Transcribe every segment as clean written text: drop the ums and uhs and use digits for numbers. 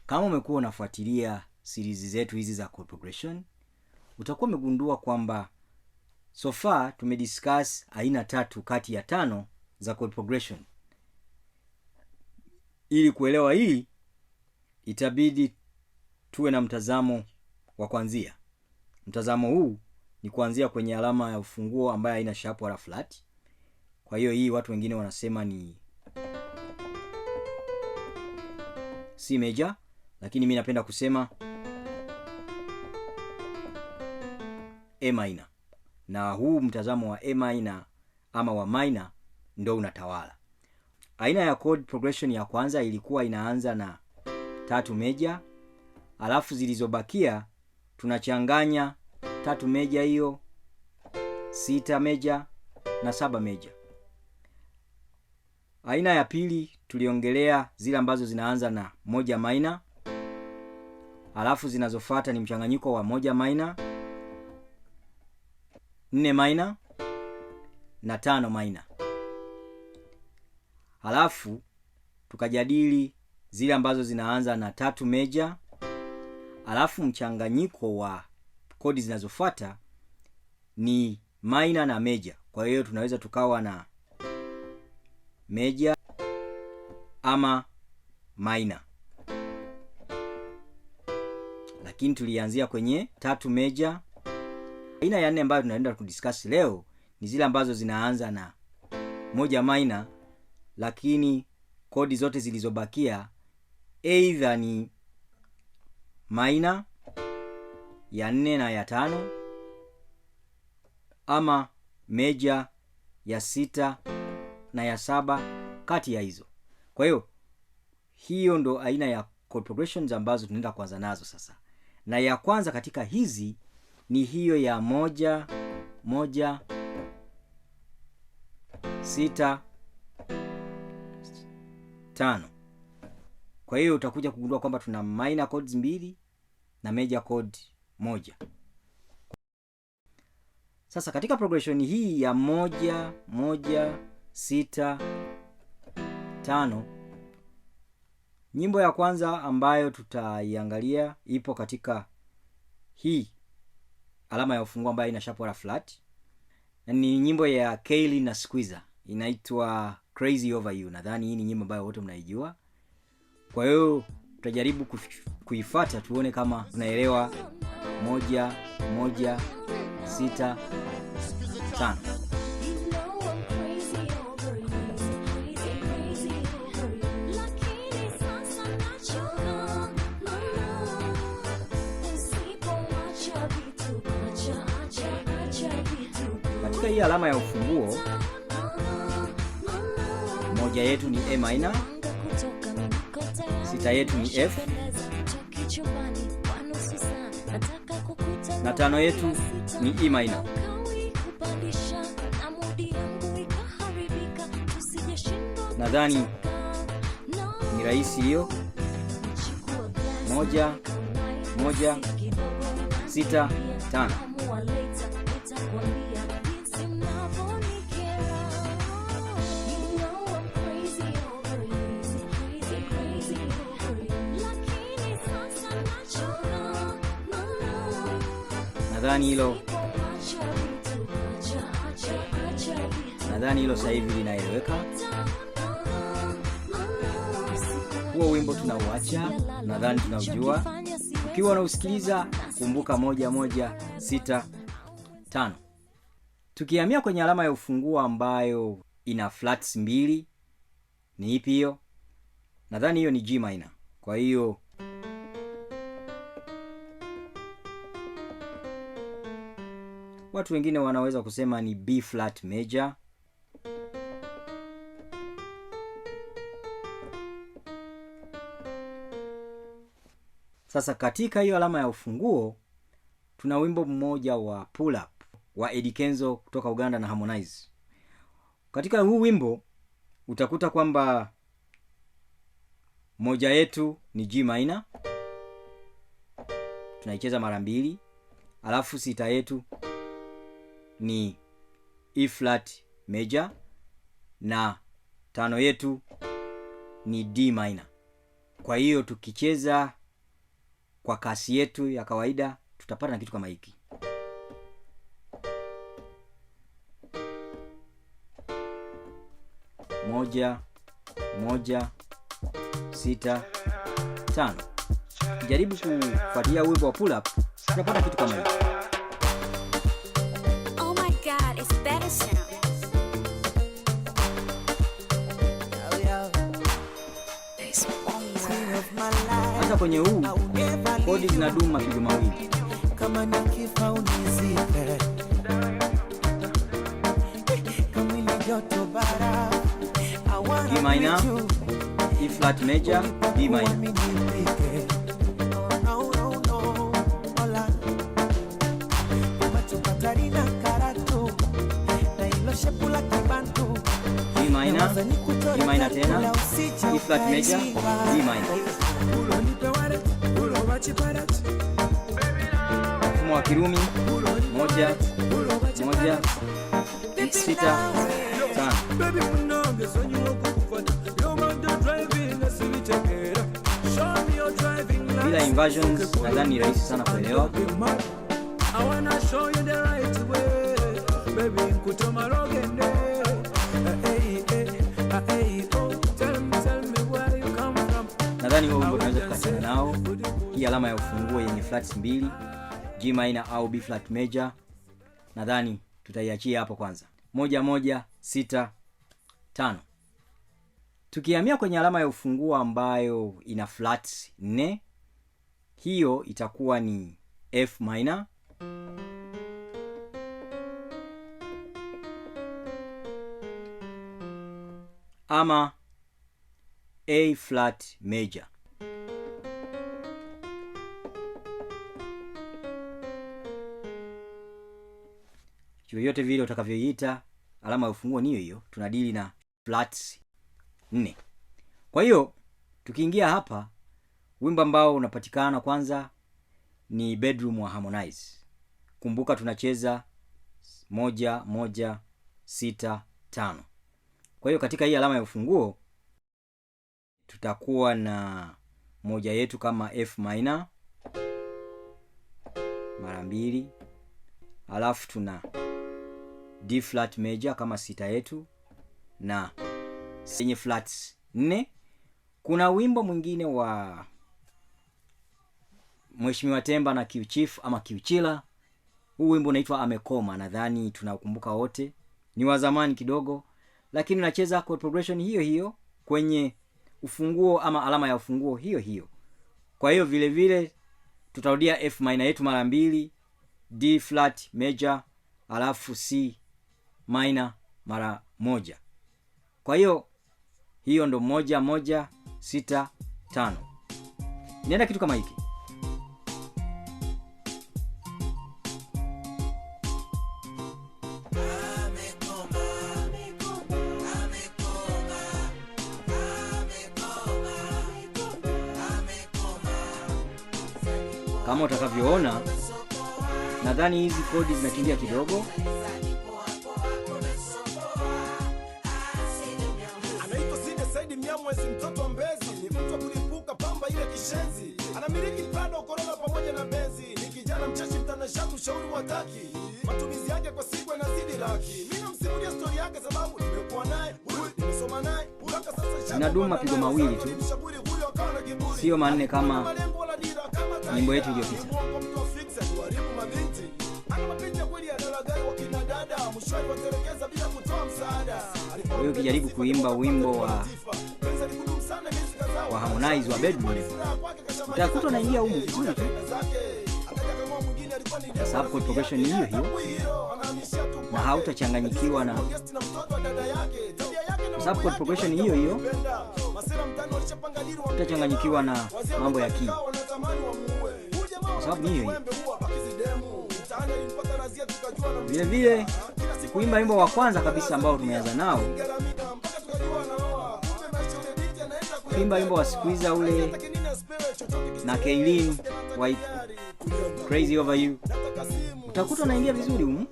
Kama umekuwa unafuatilia series zetu hizi za chord progression, utakuwa umegundua kwamba so far tumediscuss aina tatu kati ya tano za chord progression. Ili kuelewa hii, itabidi tuwe na mtazamo wa kuanzia. Mtazamo huu ni kuanzia kwenye alama ya ufunguo ambayo haina sharp wala flat. Kwa hiyo hii watu wengine wanasema ni C major, lakini mi napenda kusema A minor. Na huu mtazamo wa A minor ama wa minor ndo unatawala. Aina ya chord progression ya kwanza ilikuwa inaanza na tatu major, alafu zilizobakia tunachanganya tatu major hiyo, sita major na saba major. Aina ya pili tuliongelea zile ambazo zinaanza na moja minor, alafu zinazofuata ni mchanganyiko wa moja minor, nne minor na tano minor. Halafu tukajadili zile ambazo zinaanza na tatu major, alafu mchanganyiko wa kodi zinazofuata ni minor na major. Kwa hiyo tunaweza tukawa na major ama minor, lakini tulianzia kwenye tatu major. Aina ya nne ambayo tunaenda kudiscuss leo ni zile ambazo zinaanza na moja minor, lakini kodi zote zilizobakia either ni minor ya nne na ya tano ama major ya sita na ya saba kati ya hizo. Kwa hiyo hiyo ndo aina ya chord progressions ambazo tunaenda kuanza nazo sasa, na ya kwanza katika hizi ni hiyo ya moja moja sita tano. Kwa hiyo utakuja kugundua kwamba tuna minor chords mbili na major chord moja. Sasa katika progression hii ya moja moja sita tano, nyimbo ya kwanza ambayo tutaiangalia ipo katika hii alama ya ufunguo ambayo ina sharp wala flat, na ni nyimbo ya Kaylee na Squeezer, inaitwa Crazy Over You. Nadhani hii ni nyimbo ambayo wote mnaijua. Kwa hiyo tutajaribu kuifuata tuone kama tunaelewa. Moja moja sita tano. You know I'm crazy over you, crazy, crazy over you. Lakini sasa nachoka, mama. Usipoacha vitu, acha, acha, acha vitu. Katika hii alama ya ufunguo, moja yetu ni A minor, sita yetu ni F, na tano yetu ni E minor. Nadhani ni rahisi hiyo. Moja, moja, sita, tano. Nadhani hilo sasa hivi linaeleweka. Huo wimbo tunauacha, nadhani tunaujua. Ukiwa unausikiliza kumbuka moja moja sita tano. Tukihamia kwenye alama ya ufunguo ambayo ina flats mbili, ni ipi hiyo? Nadhani hiyo ni G minor. Kwa hiyo watu wengine wanaweza kusema ni B flat major. Sasa katika hiyo alama ya ufunguo tuna wimbo mmoja wa Pull Up wa Eddy Kenzo kutoka Uganda na Harmonize. Katika huu wimbo utakuta kwamba moja yetu ni G minor, tunaicheza mara mbili, alafu sita yetu ni E flat major na tano yetu ni D minor. Kwa hiyo tukicheza Kwa kasi yetu ya kawaida tutapata na kitu kama hiki. Moja, moja, sita, tano. Jaribu kufuatilia wimbo wa pull up, tutapata kitu kama hiki. Oh my God, it's better sound. Hata kwenye huu kodi zinadumu mapigo mawili. Kama nikifa unizike, kamili joto bara. I wanna D minor, be with you. E flat major, D minor. No, no, no, hola. Macho Katarina Karatu na ilo shepu la Kibantu. D minor, D minor tena, E flat major, D minor. Mfumo wa Kirumi 1, 1, 6, 5. Baby, munange sonyiwa okukufata. Byobadde driving sibitegeera. Show me your driving Bila license. inversions nadhani ni rahisi sana kuelewa. I wanna show you the right way. Baby, nkutoma rogende. Hey, hey, hey, oh. Tell me, tell me where you come from. Nadhani huo wimbo tunaweza tukaachana nao. Hii alama ya ufunguo yenye flats 2, G minor au B flat major, nadhani tutaiachia hapo kwanza. 1, 1, 6, 5. Tukihamia kwenye alama ya ufunguo ambayo ina flats 4, hiyo itakuwa ni F minor. Ama A flat major. Vyovyote vile utakavyoiita alama ya ufunguo niyo hiyo, tunadili na flats 4. Kwa hiyo tukiingia hapa, wimbo ambao unapatikana kwanza ni Bedroom wa Harmonize. Kumbuka tunacheza 1, 1, 6, 5. Kwa hiyo katika hii alama ya ufunguo tutakuwa na moja yetu kama F minor mara 2, alafu tuna D flat major kama sita yetu na yenye flats 4. Kuna wimbo mwingine wa Mheshimiwa Temba na Q Chief ama Q Chilla. Huu wimbo unaitwa Amekoma, nadhani tunakumbuka wote, ni wa zamani kidogo, lakini unacheza chord progression hiyo hiyo kwenye ufunguo ama alama ya ufunguo hiyo hiyo. Kwa hiyo vile vile tutarudia F minor yetu mara 2, D flat major, alafu C minor mara 1. Kwa hiyo hiyo ndo 1, 1, 6, 5. Inaenda kitu kama hiki. Kama utakavyoona, nadhani hizi kodi zinakimbia kidogo. Anaitwa Side Saidi Mnyamwezi, mtoto wa Mbezi, ni mtu wa kulipuka pamba ile kishenzi. Anamiliki Prado, Corolla pamoja na Benzi. Ni kijana mcheshi, mtanashati, ushauri wa taki. Matumizi yake kwa siku yanazidi laki. Mimi namsimulia story yake sababu nimekuwa naye, huyu nimesoma naye, mpaka sasa nishakuwa Zinadumu naye. mapigo mawili tu. Nilimshauri huyu akawa na kiburi. Sio manne kama Malengo wala dira, kama taira. nyimbo yetu iliyopita. Ni mwongo mtu wa fix, atuharibu mabinti. Ana mapenzi ya kweli ya dalagai wa kina dada, mshwari watelekeza bila kutoa msaada. Kwa hiyo ukijaribu kuimba wimbo wa Harmonize wa Bedroom, utakuta unaingia humu vizuri tu, kwa sababu chord progression ni hiyo hiyo na hautachanganyikiwa na, kwa sababu chord progression ni hiyo hiyo, utachanganyikiwa na mambo ya key, kwa sababu ni hiyo hiyo. Vile vile kuimba wimbo wa kwanza kabisa ambao tumeanza nao, kuimba wimbo wa Squeezer ule na Kaylin wa Crazy Over You, utakuta unaingia vizuri humu.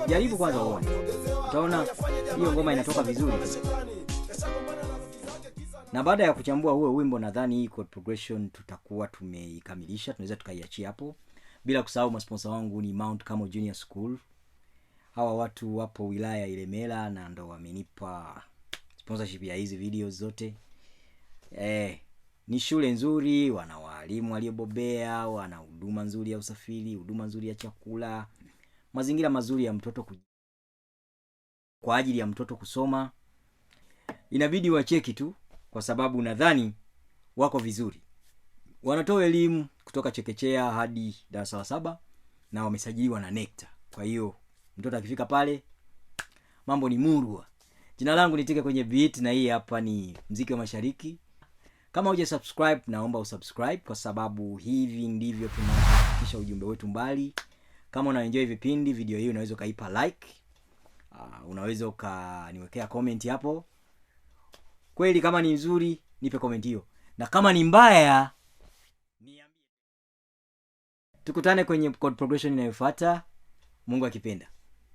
Jaribu kwanza uone, utaona hiyo ngoma inatoka vizuri. Na baada ya kuchambua huo wimbo, nadhani hii chord progression tutakuwa tumeikamilisha, tunaweza tukaiachia hapo, bila kusahau masponsa wangu ni Mount Carmel Junior School. Hawa watu wapo wilaya ya Ilemela na ndo wamenipa sponsorship ya hizi videos zote. Ni shule nzuri, wana walimu waliobobea, wana huduma nzuri ya usafiri, huduma nzuri ya chakula, mazingira mazuri ya mtoto kwa ajili ya mtoto kusoma. Inabidi wacheki tu kwa sababu nadhani wako vizuri. Wanatoa elimu kutoka chekechea hadi darasa la 7 na wamesajiliwa na NECTA. Kwa hiyo mtoto akifika pale mambo ni murwa. Jina langu ni Tike kwenye Beat na hii hapa ni Mziki wa Mashariki. Kama huja subscribe, naomba usubscribe kwa sababu hivi ndivyo tunafikisha ujumbe wetu mbali. Kama una enjoy vipindi, video hii unaweza ukaipa like. Unaweza ukaniwekea comment hapo. Kweli kama ni nzuri nipe comment hiyo, na kama ni mbaya niambie. Tukutane kwenye chord progression inayofuata, Mungu akipenda.